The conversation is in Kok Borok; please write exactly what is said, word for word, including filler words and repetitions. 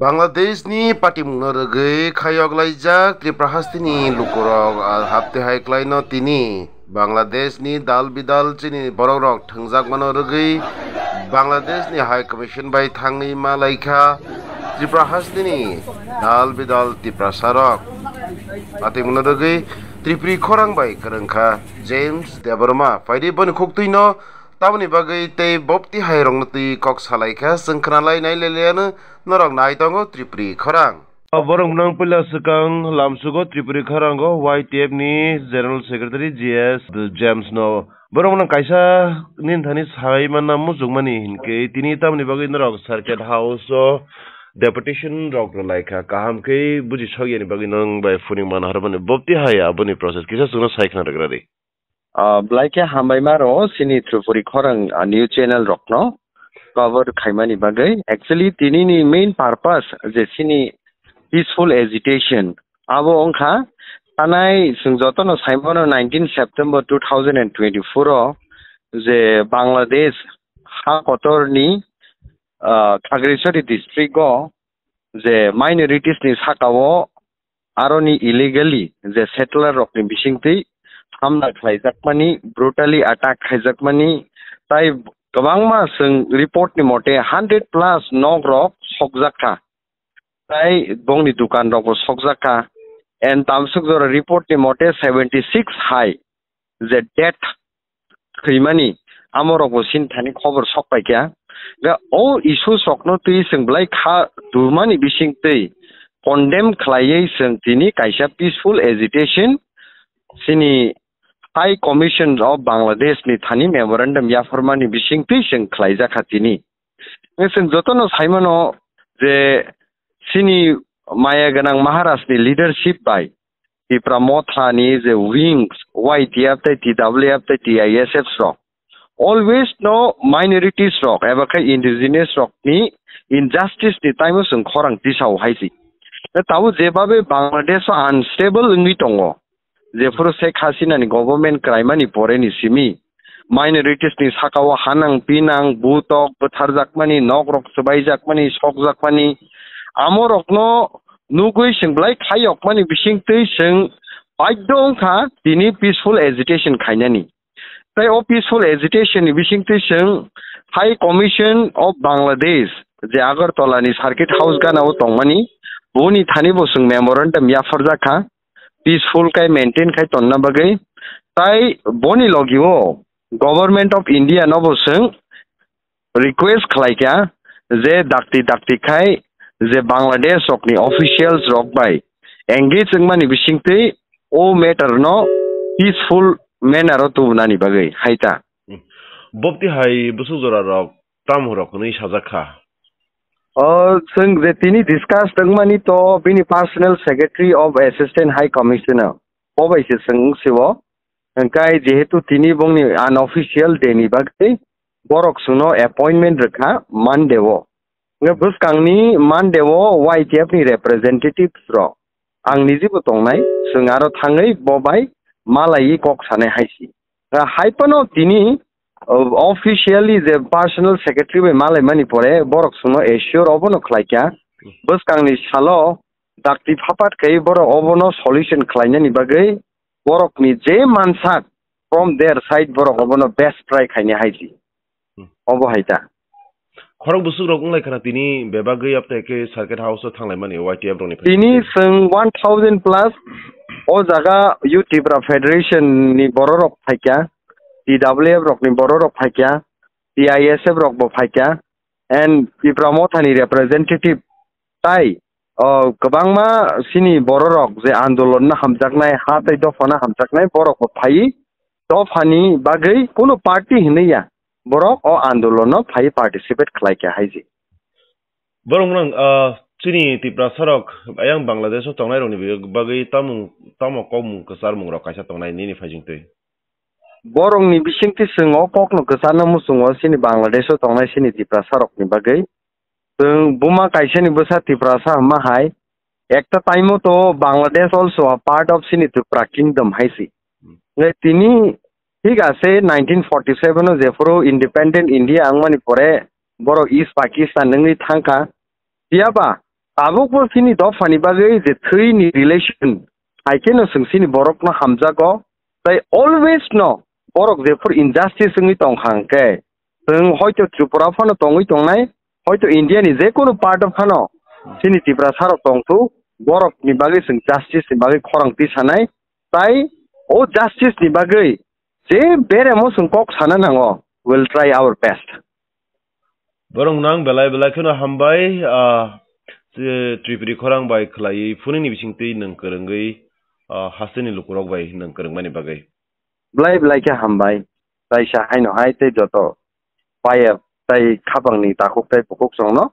Bangladeshni patimungno rwgwi khayok laijak Tripura hasteni lukurok, ah, hapte hai klaino tini Bangladeshni dal bidal chini borokrok thwngjakmano rwgwi Bangladeshni High Commission bai thangwi ma laikha Tripura hasteni dal bidal Tiprasarok. Patimungno rwgwi Tripuri khorang bai kwrwngkha James Debbarma. Phaidi boni khuktwino tamoni bagwi tei bopti hairokno twi kok salaikha, chwng khwnalai nai leliano. Norok nai tongo Tripuri khorang. Borok nang puila swkang lamsugo Tripuri khorango Y T F ni General Secretary G S James no. Borok nang kaisa nini thani sai manna muchungmani hinkhe tini tamoni bagwi norok Circuit House o deputation rok rwlaikha. Kaham khe buji sokyani bagwi nang bai phuning manharmani bopti hai aboni process kisa chwngno sai khna rwgradi. Ah, belai khe hambai ma rwo chini Tripuri khorang, ah, news channel rokno cover khaimani bagwi. Actually, tinini main purpose je chini peaceful agitation, abo wngkha tanai chwng jotono saimano nineteen September two thousand and twenty-four o je Bangladesh ha kotorni, ah, Khagrachari district o je minorities ni saka o aroni illegally je settler rokni bisingtwi hamla khlaijakmani, brutally attack khaijakmani, tai kwbangma chwng report ni mote hundred plus nok rok sokjakha, tai bongni dukan rokbo sokjakha, and tamsuk jora report ni mote seventy six hai je death thwimani, amorokbo chini thani khobor sok paikha. Ga o issues rokno twi chwng belai kha dumani bisingtwi condemn khlaiwi chwng tini kaisa peaceful agitation chini High Commission of Bangladesh ni thani memorandum yapharmani bisingtwi chwng khlaijakha tini. Chwng jotono saimano je chini maya gwnang Maharaj ni leadership bai Tipra Motha ni je wings, Y T F tei T W F tei T I S F rok, always no minorities rok eba khe indigenous rok ni injustice ni time o chwng khorang tisao hai si. Tabuk jebabe Bangladesh o unstable wngwi tongo, jephuru Sheikh Hasina ni government kwlaimani pore ni simi minorities ni saka o hanang pinang, butok bwtharjakmani, nok rok chwbaijakmani, sokjakmani, amo rokno nugwi chwng belai khaiyokmani bisingtwi chwng baidho wngkha tini peaceful agitation khainani. Tei o peaceful agitation ni bisingtwi chwng High Commission of Bangladesh je Agartala ni Circuit House gana o tongmani, boni thani bo chwng memorandum yapharjakha, peaceful kai maintain khai tonna bagwi. Tai boni logi o Government of India no bo chwng request khlaikha je dakti dakti khai je Bangladesh rokni officials rok bai engage wngmani bisingtwi o matter no peaceful manner o tubunani bagwi hai ta. Hmm. Bopti hai bwswk jora rok tamo rok hwnwi sajak kha? O, chwng je tini discuss wngmani to bini personal secretary of Assistant High Commissioner, bo bai se chwng wngsi o. Hwnkhe jehetu tini bongni unofficial day ni bagwi borok chwngno appointment rwkha Monday o. Hwnkhe bwskangni Monday o Y T F ni representatives rok ang niji bo tongnai, chwng aro thangwi bo bai malaiwi kok sanai hai si. Hai phano tini, o, officially je personal secretary bai malaimani pore borok chwngno assure obono khlaikha. Bwskangni salo dakti phapat khe borok obono solution khlainani bagwi borokni je mansak from their side borok obono best try khaina hai si. Hmm. Obo hai ta. Khorok bwswk rok wnglai khana tini bebagwi apte khe Circuit House o thanglaimani Y T F rokni phai. Tini chwng one thousand plus o jaga Youth Tipra Federation ni borok rok phaikha, T W F rokni borok rok phaikha, T I S F rok bo phaikha, and Tipra Mothani representative tai, o, kwbangma chini borok rok je andolon no hamjaknai, ha tei dopha no hamjaknai borok bo phai, dophani bagwi kunu party hinwi ya, borok o andolon no phai participate khlai kha hai se. Borok nang, ah, chini Tiprasa rok ayang Bangladesh o tongnai rokni bagwi tamung, tamo kokmung kwcharmung rok kaisa tongnai nini phaijing twi? Borokni bisingtwi chwng o kokno kwcharna muchungo chini Bangladesh o tongnai chini Tiprasa rokni bagwi. Chwng buma kaisani bwsa Tiprasa hwnma hai, ekta time o to Bangladesh also a part of chini Tripura kingdom hai si. Hmm. Ngai tini thik ase nineteen forty seven o jephuru independent India wngmani pore borok East Pakistan wngwi thangkha. Phiya ba Tabukbo chini dophani bagwi je thwini relation, hai kheno chwng chini borokno hamjago, tai always no borok jephuru injustice wngwi tongkha hwnkhe, chwng hoito Tripura phano tongwi tongnai, hoito India ni jekunu part of phano chini Tiprasa rok tongthu, borokni bagwi chwng justice ni bagwi khorang tisanai, tai o justice ni bagwi je beremo chwng kok sana nango, will try our best. Borok nang belai belai kheno hambai, ah, je Tripuri khorang bai khlaiwi phunini bisingtwi nwng kwrwngwi, ah, hasteni lukurok bai nwng kwrwngmani bagwi. Belai belai khe hambai, taisa haino hai tei joto paya tai khapangni takhuk tai bukhuk chwngno